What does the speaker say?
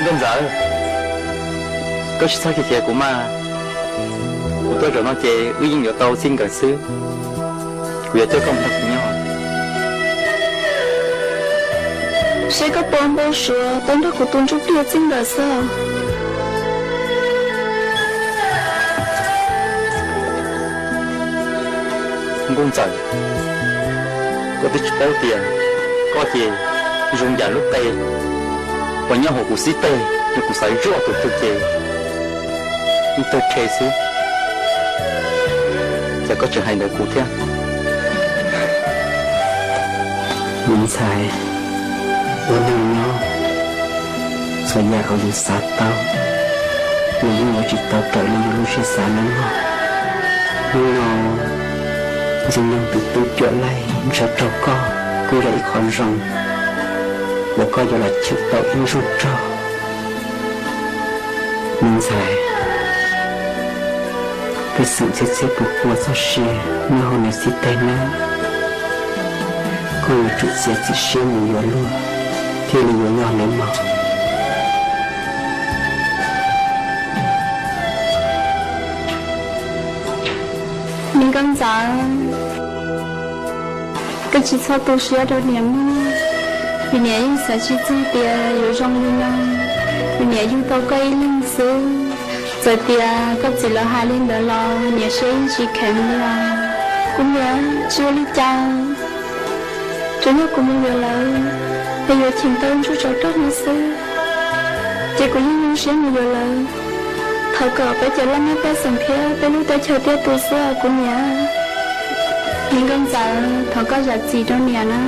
Nkauj Ntxawm, koj tsis txhob khiav khiav kuv mas. Kuv tuaj zaum no ces wb yeej yuav tau txij nkawm xwb. Kuv yuav coj koj mus nrog kuv nyob. Seb koj puas npau suav tau nrog kuv tus ntsuj plig txij nkawm xwb. Nkauj Ntxawm, koj twb tsis paub tias koj ces zoo yam lub qe uas nyob hauv kuv xib teg, yog kuv xaiv zuaj tus twg ces ib tawg rhe xwb, ces koj tseem hais ntawd kuv thiab. Me ntxhais, ua neej nyob, txhua yam uas yus xav tau, nws yeej yuav tsis tau raws li yus lub siab xav nawb mog. Hnub no Ntxwg Nyoog tus tub Cuam Laij ntshaw raug koj kuj yog ib qho zoo uas koj yuav los cheem tau ib zaug rog. Me ntxhais, pej xeem txhiab txhiab pua pua txoj sia nyob hauv nws xib teg nawb. Koj yuav tsum txiav txim siab mus yuav luag thiaj li yuav yog nawb mog. Me Nkauj Ntxawm, koj tsis txhob tu siab rau niam mog, vim niam yeej xav tsis txog tias yuav zoo li no. Vim niam yug tau koj ib leeg xwb, txawm tias koj txiv lawv hais li ntawd los niam siab yeej tsis kheev li os. Kuv niam, tsis ua li cas, tsuas yog kuv mus yuav lawv, es yuav cheem tau ntsuj tsov rog no xwb, ces kuv yeej zoo siab mus yuav lawv. Thov kom peb cov laj mej pej xeem thiab peb lub teb chaws tiaj tus xwb os kuv niam. Me Nkauj Ntxawm, thov koj zam txim rau niam na.